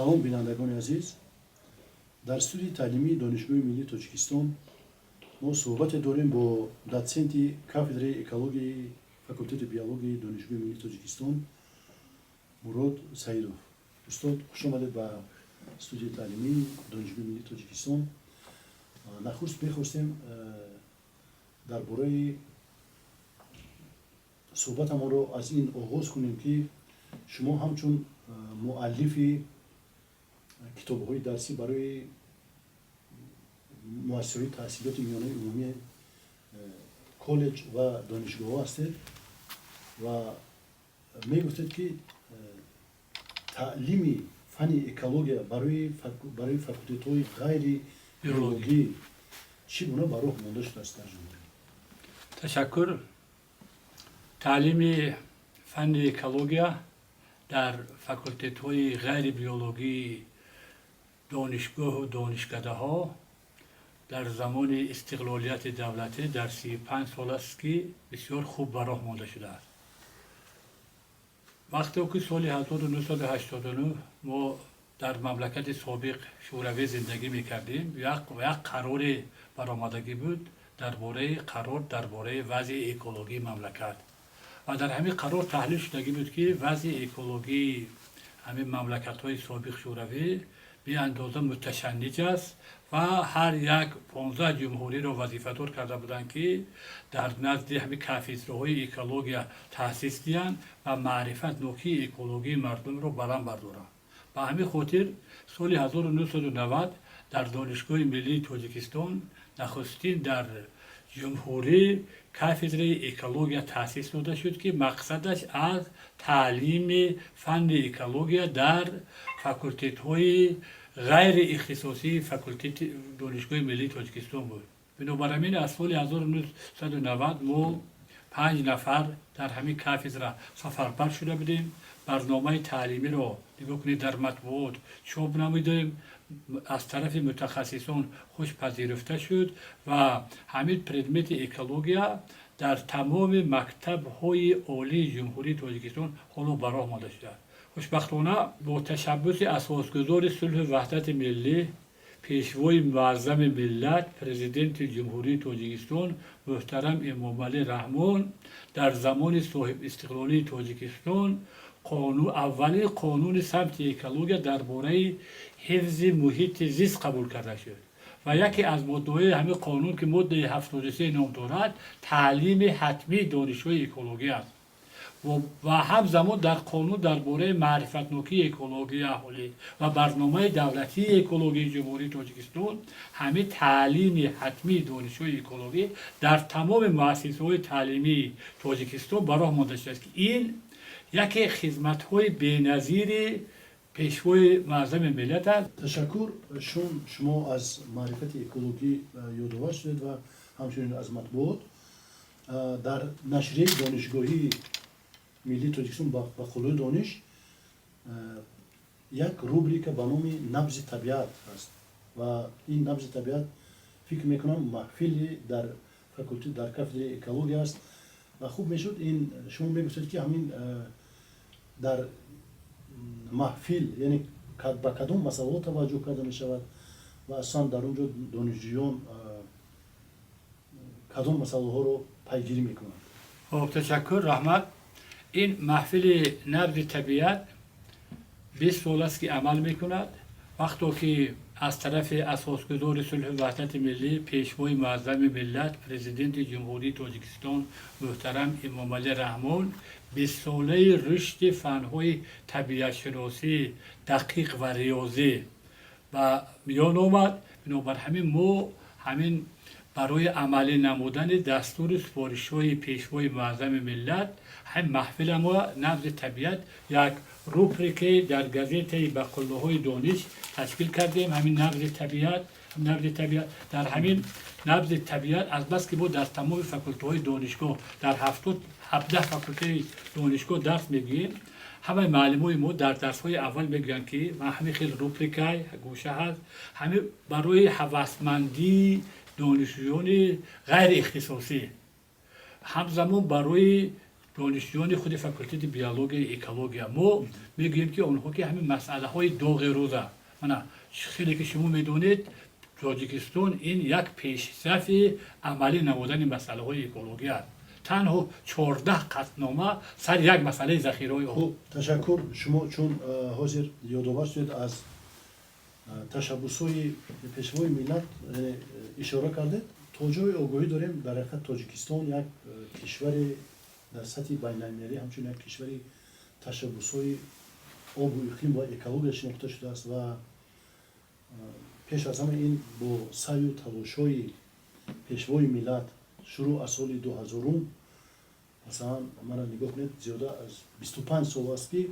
Салом, бинандагони азиз! Дар студияи таълимии Донишгоҳи миллии Тоҷикистон мо суҳбате дорем бо дотсенти кафедраи экологияи факултети биологияи Донишгоҳи миллии Тоҷикистон Мурод Саидов. Устод, хуш омадед ба студияи таълимии Донишгоҳи миллии Тоҷикистон. Нахуст мехостем дар бораи суҳбатамонро аз ин оғоз кунем, ки шумо ҳамчун муаллифи китобҳои дарсӣ барои муассисаҳои таҳсилоти миёнаи умумӣ, коллеҷ ва донишгоҳҳо ҳастед ва мегуфтед, ки таълими фанни экология барои факултетҳои ғайри биологӣ чӣ гуна ба роҳ монда шудааст дар ҷумҳурӣ? Ташаккур. Таълими фанни экология дар факултетҳои ғайри биологии донишгоҳу донишкадаҳо дар замони истиқлолияти давлатӣ дар 35 сол аст, ки бисёр хуб ба роҳ монда шудааст. Вақте ки соли 1989 мо дар мамлакати собиқ Шӯравӣ зиндагӣ мекардем, як қароре баромадагӣ буд дар бораи қарор дар бораи вазъи экологии мамлакат ва дар ҳамин қарор таҳлил шудагӣ буд, ки вазъи экологии ҳамин мамлакатҳои собиқ Шӯравӣ беандоза муташанниҷ аст ва ҳар як 15 ҷумҳуриро вазифадор карда буданд, ки дар назди ҳамин кафедраҳои экология таъсис диҳанд ва маърифатнокии экологии мардумро баланд бардоранд. Ба ҳамин хотир соли 1990 дар Донишгоҳи миллии Тоҷикистон нахустин дар ҷумҳурӣ кафедраи экология таъсис дода шуд, ки мақсадаш аз таълими фанни экология дар факултетҳои ғайриихтисосии факултети Донишгоҳи миллии Тоҷикистон буд. Бинобар ҳамин аз соли 1990 мо панҷ нафар дар ҳамин кафедра сафарбар шуда будем. Барномаи таълимиро, нигоҳ кунед, дар матбуот чоп намудем, аз тарафи мутахассисон хуш пазируфта шуд ва ҳамин предмети экология дар тамоми мактабҳои олии Ҷумҳурии Тоҷикистон ҳоло ба роҳ монда шудааст. Хушбахтона, бо ташаббуси асосгузори сулҳу ваҳдати миллӣ, Пешвои муаззами миллат, Президенти Ҷумҳурии Тоҷикистон муҳтарам Эмомалӣ Раҳмон, дар замони соҳибистиқлолии Тоҷикистон аввалин қонуни самти экология дар бораи ҳифзи муҳити зист қабул карда шуд ва яке аз моддаҳои ҳамин қонун, ки моддаи 73 ном дорад, таълими ҳатмии донишҳои экологӣ аст. Ва ҳамзамон дар қонун дар бораи маърифатнокии экологии аҳолӣ ва барномаи давлатии экологии Ҷумҳурии Тоҷикистон ҳамин таълими ҳатмии донишҳои экологӣ дар тамоми муассисаҳои таълимии Тоҷикистон ба роҳ монда шудааст, ки ин яке хизматҳои беназири Пешвои муаззами миллат аст. Ташаккур. Чун шумо аз маърифати экологӣ ёдовар шудед ва ҳамчунин аз матбуот, дар нашрияи донишгоҳии миллии Тоҷикистон «Ба қуллаи дониш» як рубрика ба номи «Набзи табиат» ҳаст ва ин «Набзи табиат», фикр мекунам, маҳфили дар факултет, дар кафедраи экология аст ва хуб мешуд, ин шумо мегуфтед, ки ҳамин дар маҳфил, яъне ба кадом масъалаҳо таваҷҷӯҳ карда мешавад ва асосан дар он ҷо донишҷӯён кадом масъалаҳоро пайгирӣ мекунанд? Хоб, ташаккур, раҳмат. Ин маҳфили «Набзи табиат» 20 сол аст, ки амал мекунад. Вақто ки аз тарафи асосгузори сулҳу ваҳдати миллӣ, Пешвои муаззами миллат, Президенти Ҷумҳурии Тоҷикистон муҳтарам Эмомалӣ Раҳмон бистсолаи рушди фанҳои табиатшиносӣ, дақиқ ва риёзӣ ба миён омад, бинобар ҳамин мо ҳамин барои амалӣ намудани дастуру супоришҳои Пешвои муаззами миллат ҳамин маҳфила мо «Набзи табиат» як рубрикае дар газетаи «Ба қуллаҳои дониш» ташкил кардем. Ҳамин «Набзи табиат», «Набзи табиат», дар ҳамин «Набзи табиат», азбаски мо дар тамоми факултаҳои донишгоҳ, дар 17 факултаи донишгоҳ дарс мегӯем, ҳамаи муаллимои мо дар дарсҳои аввал мегӯянд, ки ман ҳамин хел рубрика гӯша ҳаст, ҳамин барои ҳавасмандии донишҷӯёни ғайриихтисосӣ, ҳамзамон барои Донишҷӯёни худи факултети биологияи экология мо мегӯем, ки онҳо ки ҳамин масъалаҳои доғи рӯза, мана хеле ки шумо медонед, Тоҷикистон ин як пешсафи амалӣ намудани масъалаҳои экология аст. Танҳо 14 қатънома сари як масъалаи захираҳои об. Хуб, ташаккур. Шумо чун ҳозир ёдовар шудед, аз ташаббусҳои Пешвои миллат ишора кардед. То ҷое огоҳӣ дорем, дар ҳақиқат Тоҷикистон як кишваре дар сатҳи байналмилалӣ ҳамчун як кишвари ташаббусҳои обу иқлим ва экология шинохта шудааст ва пеш аз ҳама ин бо саъю талошҳои Пешвои миллат шурӯъ аз соли 2000-ум. Масалан, мана нигоҳ кунед, зиёда аз 25 сол аст, ки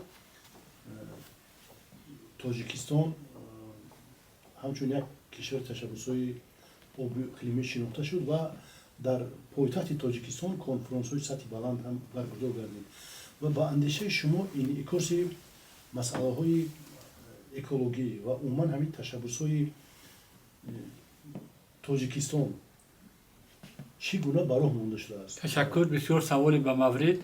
Тоҷикистон ҳамчун як кишвари ташаббусҳои обу иқлимӣ шинохта шуд ва дар пойтахти Тоҷикистон конфронсҳои сатҳи баланд ҳам баргузор гардид. Ва ба андешаи шумо, инъикоси масъалаҳои экологӣ ва умуман ҳамин ташаббусҳои Тоҷикистон чӣ гуна ба роҳ монда шудааст? Ташаккур, бисёр саволи ба маврид.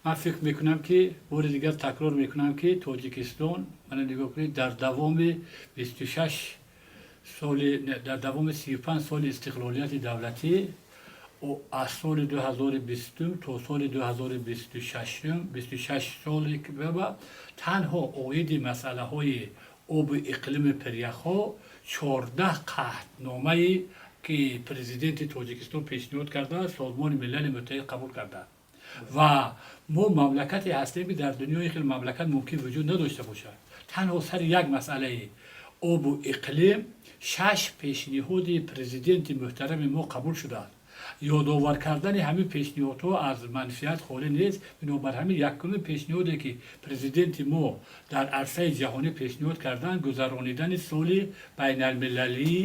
Ман фикр мекунам, ки бори дигар такрор мекунам, ки Тоҷикистон, мана нигоҳ кунед, дар давоми 26 соли, дар давоми 35 соли истиқлолияти давлатӣ, аз соли 2020 то соли 2026, 26 соли, танҳо оиди масъалаҳои обу иқлими пиряхҳо 14 қаҳдномае ки Президенти Тоҷикистон пешниҳод кардааст, Созмони Милали Муттаҳид қабул кардааст. Ва мо мамлакате ҳастем, ки дар дунёи хел мамлакат мумкин вуҷуд надошта бошад. Танҳо сари як масъалаи обу иқлим шаш пешниҳоди Президенти муҳтарами мо қабул шудааст. Ёдовар кардани ҳамин пешниҳодҳо аз манфиат холӣ нест. Бинобар ҳамин, якуми пешниҳоде, ки Президенти мо дар арсаи ҷаҳонӣ пешниҳод карданд, гузаронидани соли байналмилалии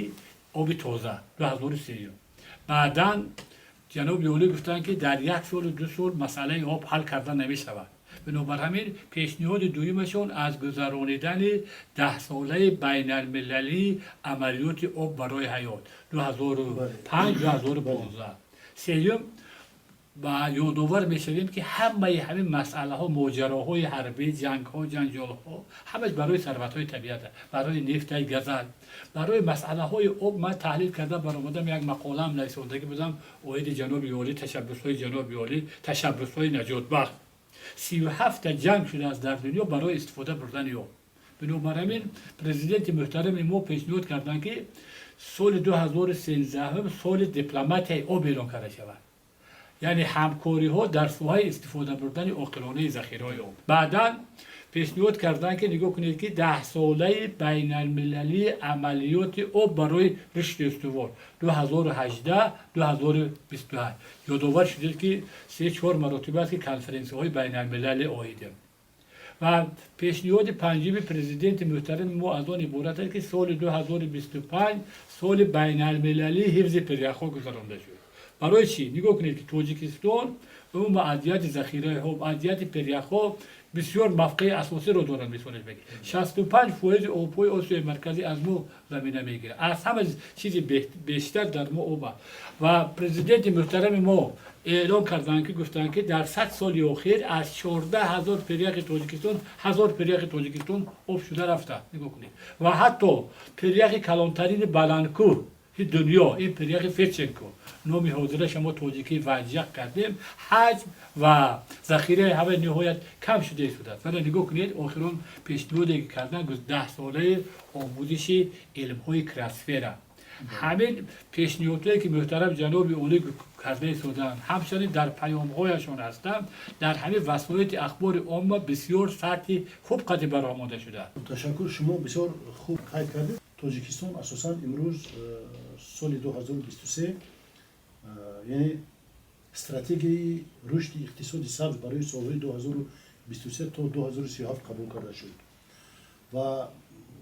оби тоза 2003. Баъдан ҷаноби олӣ гуфтанд, ки дар як солу 2 сол масъалаи об ҳал карда намешавад. Бинобар ҳамин, пешниҳоди дуюмашон аз гузаронидани даҳсолаи байналмилалии амалиёти об барои ҳаёт 2005-2015. Сеюм, ба ёдовар мешавем, ки ҳамаи ҳамин масъалаҳо, моҷароҳои ҳарбӣ, ҷангҳо, ҷанҷолҳо, ҳамаш барои сарватҳои табиат, барои нефтай, газал, барои масъалаҳои об. Ман таҳлил карда баромадам, як мақолаам нависондагӣ будам оиди ҷаноби олӣ, ташаббусҳои ҷаноби олӣ, ташаббусҳои наҷотбахш. 37-та ҷанг шудааст дар дунё барои истифода бурдани об. Бинобар ҳамин, Президенти муҳтарами мо пешниҳод карданд, ки соли 2013 соли дипломатияи об эълон карда шавад, яъне ҳамкориҳо дар соҳаи истифода бурдани оқилонаи захираҳои об. Баъдан пешниҳод карданд, ки нигоҳ кунед, ки даҳсолаи байналмилалии амалиёти об барои рушди устувор 2018-2028. Ёдовар шудед, ки се чор маротиба аст, ки конференсияҳои байналмилалӣ оидем. Ва пешниҳоди панҷуми Президенти муҳтарами мо аз он иборат аст, ки соли 2025 соли байналмилалии ҳифзи пиряхҳо гузаронда шуд. Барои чӣ? Нигоҳ кунед, ки Тоҷикистон умуман аз ҷиҳати захираи об, аз ҷиҳати пиряхҳо бисёр мавқеи асосиро дорад. Мисолеш бигӣ, 65% обҳои Осиёи Марказӣ аз мо замина мегирад. Аз ҳама чизи бештар дар мо об аст. Ва Президенти муҳтарами мо эълон карданд, ки гуфтанд, ки дар 100 соли охир аз 14 000 пиряхи Тоҷикистон 1000 пиряхи Тоҷикистон об шуда рафта. Нигоҳ кунед, ва ҳатто пиряхи калонтарини баландкӯҳ дунё, ин пиряхи Федченко, номи ҳозира мо тоҷикӣ Ванҷак кардем, ҳаҷм ва захираи ҳава ниҳоят кам шуда истодааст. Вале нигоҳ кунед, охирон пешниҳоде ки кардан, даҳсолаи омӯзиши илмҳои криосфера. Ҳамин пешниҳодҳое, ки муҳтарам ҷаноби олӣ карда истодаанд, ҳамчунин дар паёмҳояшон ҳастанд, дар ҳамин васоити ахбори омма бисёр сатҳи хуб қади баромода шудааст. Ташаккур, шумо бисёр хуб қайд кардед. Тоҷикистон асосан имрӯз соли 2023, яъне стратегияи рушди иқтисоди сабз барои солҳои 2023 то 2037 қабул карда шуд. Ва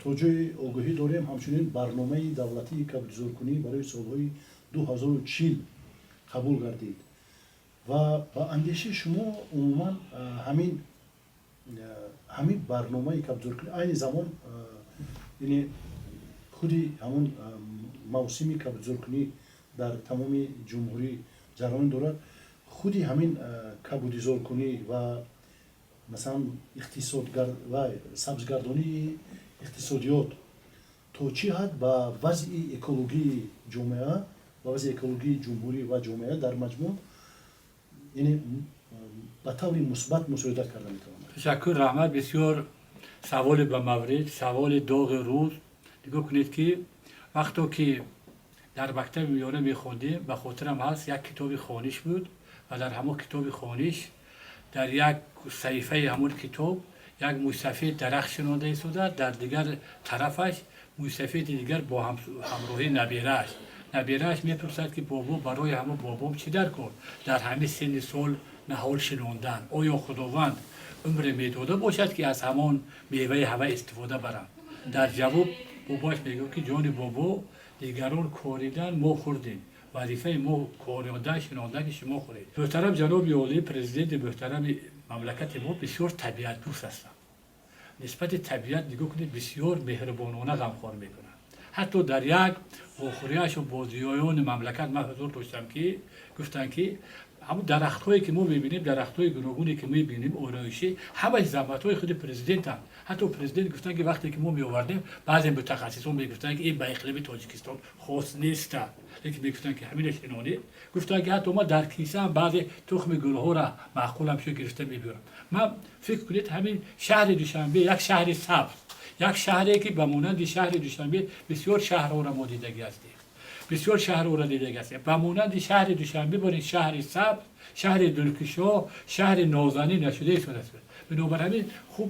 то ҷои огоҳӣ дорем, ҳамчунин барномаи давлатии кабудизоркунӣ барои солҳои 2040 қабул гардид. Ва ба андешаи шумо, умуман ҳамин барномаи кабудизоркунӣ айни замон, яъне худи ҳамон мавсими кабудизоркунӣ дар тамоми ҷумҳурӣ ҷараён дорад. Худи ҳамин кабудизоркунӣ ва, масалан, ва сабзгардонии иқтисодиёт то чӣ ҳад ба вазъи экологии ҷомеа ва вазъи экологии ҷумҳурӣ ва ҷомеа дар маҷмӯъ, яъне, ба таври мусбат мусоидат карда метавонад? Ташаккур, раҳмат. Бисёр саволи ба маврид, саволи доғи рӯз. Нигоҳ кунед, ки вақто ки дар мактаби миёна мехондем, ба хотирам ҳаст, як китоби хониш буд ва дар ҳамон китоби хониш дар як саҳифаи ҳамон китоб як мӯйсафед дарахт шинонда истода, дар дигар тарафаш мӯйсафеди дигар бо ҳамроҳии наберааш. Наберааш мепурсад, ки бобо, барои ҳамон бобом чӣ дар кор дар ҳамин синни сол наҳол шинондан? Оё Худованд умре медода бошад, ки аз ҳамон меваи ҳава истифода барам? Дар ҷавоб бобоаш мегӯяд, ки ҷони бобо, дигарон коридан, мо хӯрдем, вазифаи мо коридан, шинондан, ки шумо хӯред. Муҳтарам ҷаноби олӣ, президенти муҳтарами мамлакати мо бисёр табиатдӯст ҳастанд. Нисбати табиат, нигоҳ кунед, бисёр меҳрубонона ғамхор мекунанд. Ҳатто дар як вохӯрияшу бо зиёёни мамлакат ман ҳузур доштам, ки гуфтанд, ки ҳамун дарахтҳое ки мо мебинем, дарахтҳои гуногуне ки мебинем, ороишӣ, ҳамаи заҳматҳои худи президентанд. Ҳатто президент гуфтанд, ки вақте ки мо меовардем, баъзе мутахассисон мегуфтанд, ки ин ба иқлими Тоҷикистон хос неста, лекин мегуфтанд, ки ҳамина шинонед. Гуфтанд, ки ҳатто ма дар кисаам баъзе тухми гулҳоро маъқулам шуд, гирифта мебиёрам. Ман фикр кунед, ҳамин шаҳри Душанбе, як шаҳри сабз, як шаҳре ки ба монанди шаҳри Душанбе бисёр шаҳрҳоро мо дидагӣ ҳастем, бисёр шаҳрҳоро дидагӣ ҳастем, ба монанди шаҳри Душанбе борин шаҳри сабз, шаҳри дилкушо, шаҳри нозанин нашуда истодааст. Бинобар ҳамин хуб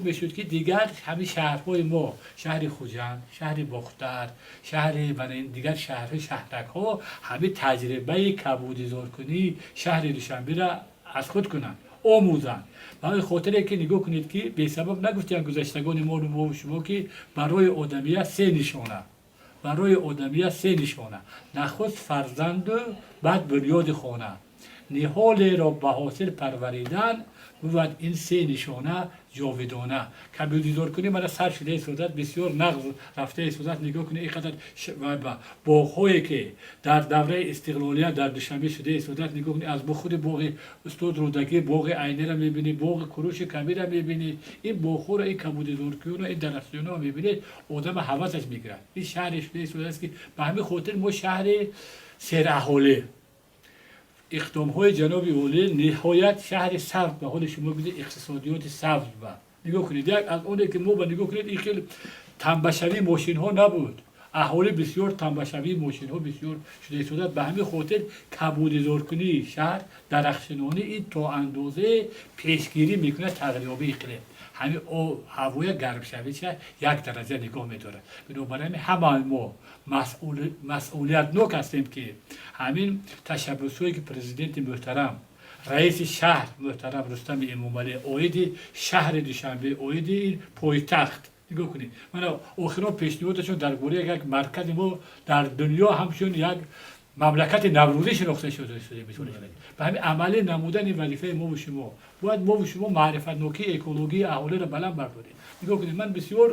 мешуд, ки дигар ҳамин шаҳрҳои мо, шаҳри Хуҷанд, шаҳри Бохтар, шаҳри дигар шаҳрҳои шаҳракҳо ҳамин таҷрибаи кабудизоркунии шаҳри Душанберо аз худ кунанд, омӯзанд. Барои хотире ки нигоҳ кунед, ки бесабаб нагуфтиянд гузаштагони мо мову шумо, ки барои одамият се нишона, барои одамият се нишона: нахуст фарзанду, баъд бунёди хона, ниҳолеро ба ҳосил парваридан бувад ин се нишона ҷовидона. Кабудизоркунӣ мана сар шуда истодааст, бисёр нағз рафта истодааст. Нигоҳ кунед, ин қадар боғҳое ки дар давраи истиқлолият дар Душанбе шуда истодааст. Нигоҳ кунед, аз худи боғи устод Рӯдакӣ, боғи Айнеро мебинед, боғи Куруши Кабира мебинед. Ин боғҳоро, ин кабудизоркуниро, ин дарахтиёнро мебинед, одама ҳавасаш мегирад. Ин шаҳре шуда истодааст, ки ба ҳамин хотир мо шаҳри сераҳолӣ, иқдомҳои ҷаноби олӣ, ниҳоят шаҳри сабз, ба ҳоли шумо гӯед, иқтисодиёти сабз. Ба нигоҳ кунед, як аз оне ки мо ба нигоҳ кунед, ин хел тамбашавии мошинҳо набуд, аҳолӣ бисёр, тамбашавии мошинҳо бисёр шуда истодааст. Ба ҳамин хотир кабудизоркунии шаҳр, дарахтшинонӣ ин то андозае пешгирӣ мекунад тағйирёбии иқлим, ҳамин ҳавоя гармшавиша як дараҷа нигоҳ медорад. Бинобар ҳамин ҳамаи мо масъулиятнок ҳастем, ки ҳамин ташаббусҳое ки президенти муҳтарам, раиси шаҳр муҳтарам Рустами Эмомалӣ оиди шаҳри Душанбе, оиди ин пойтахт, нигоҳ кунед, мана охирон пешниҳодашон дар бораи як маркази мо дар дунё ҳамчун як мамлакати наврӯзӣ шинохта шуда. Ба ҳамин амалӣ намудани вазифаи мову шумо, бояд мову шумо маърифатнокии экологии аҳолиро баланд бардорем. Нигоҳ кунед, ман бисёр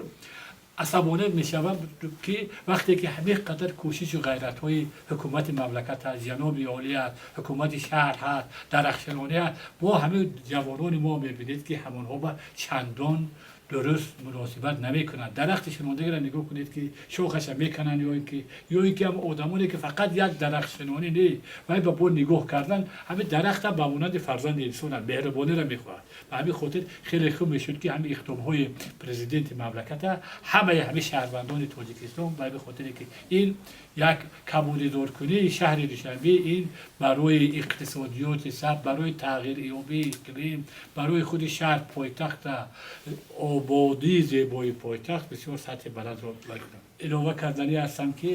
асабонӣ мешавам, ки вақте ки ҳамин қадар кӯшишу ғайратҳои ҳукумати мамлакат ҳаст, ҷаноби олӣ ҳаст, ҳукумати шаҳр ҳаст, дарахтшинонӣ ҳаст, бо ҳамин ҷавонони мо мебинед, ки ҳамонҳо ба чандон дуруст муносибат намекунанд. Дарахти шинондагиро нигоҳ кунед, ки шохаша мекананд, ё ин ки ҳам одамоне ки фақат як дарахтшинонӣ не, вай ба бо нигоҳ кардан ҳамин дарахта ба монанди фарзанди инсонам меҳрубониро мехоҳад. Ба ҳамин хотир хеле хуб мешуд, ки ҳамин иқдомҳои президенти мамлаката ҳамаи ҳамин шаҳрвандони Тоҷикистон, ба ҳамин хотире ки ин як кабудидоркунии шаҳри Душанбе, ин барои иқтисодиёти сабз, барои тағйирёбии иқлим, барои худи шаҳр, пойтахта, ободии зебои пойтахт бисёр сатҳи баландро. Илова карданӣ ҳастам, ки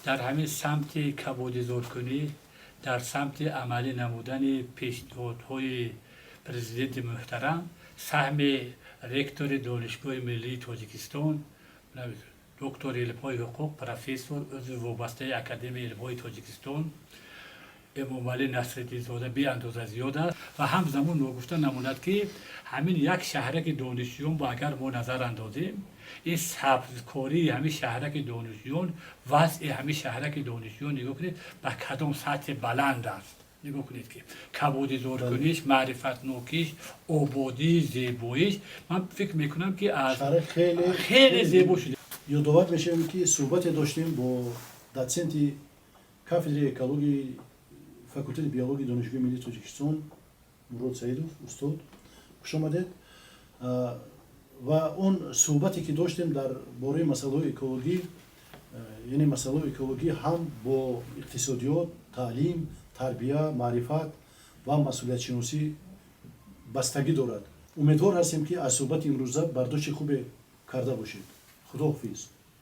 дар ҳамин самти кабудизоркунӣ, дар самти амалӣ намудани пешниҳодҳои президенти муҳтарам саҳми ректори Донишгоҳи миллии Тоҷикистон, доктори илмҳои ҳуқуқ, профессор, узви вобастаи Академияи илмҳои Тоҷикистон Эмомалӣ Насриддинзода беандоза зиёд аст. Ва ҳамзамон ногуфта намонад, ки ҳамин як шаҳраки донишҷӯён бо агар мо назар андозем, ин сабзкории ҳамин шаҳраки донишҷӯён, вазъи ҳамин шаҳраки донишҷӯён, нигоҳ кунед, ба кадом сатҳи баланд аст. Нигоҳ кунед, ки кабудизоркуниш, маърифатнокиш, ободӣ, зебоиш, ман фикр мекунам, ки аз хеле зебо шуд. Ёдовар мешавем, ки суҳбате доштем бо дотсенти кафедраи экологияи факултети биологияи Донишгоҳи миллии Тоҷикистон Мурод Саидов. Устод, хушомадед. Ва он суҳбате, ки доштем дар бораи масъалаҳои экологӣ, яъне масъалаҳои экологӣ ҳам бо иқтисодиёт, таълим, тарбия, маърифат ва масъулиятшиносӣ бастагӣ дорад. Умедвор ҳастем, ки аз суҳбати имрӯза бардошти хубе карда бошед. Худоҳофиз.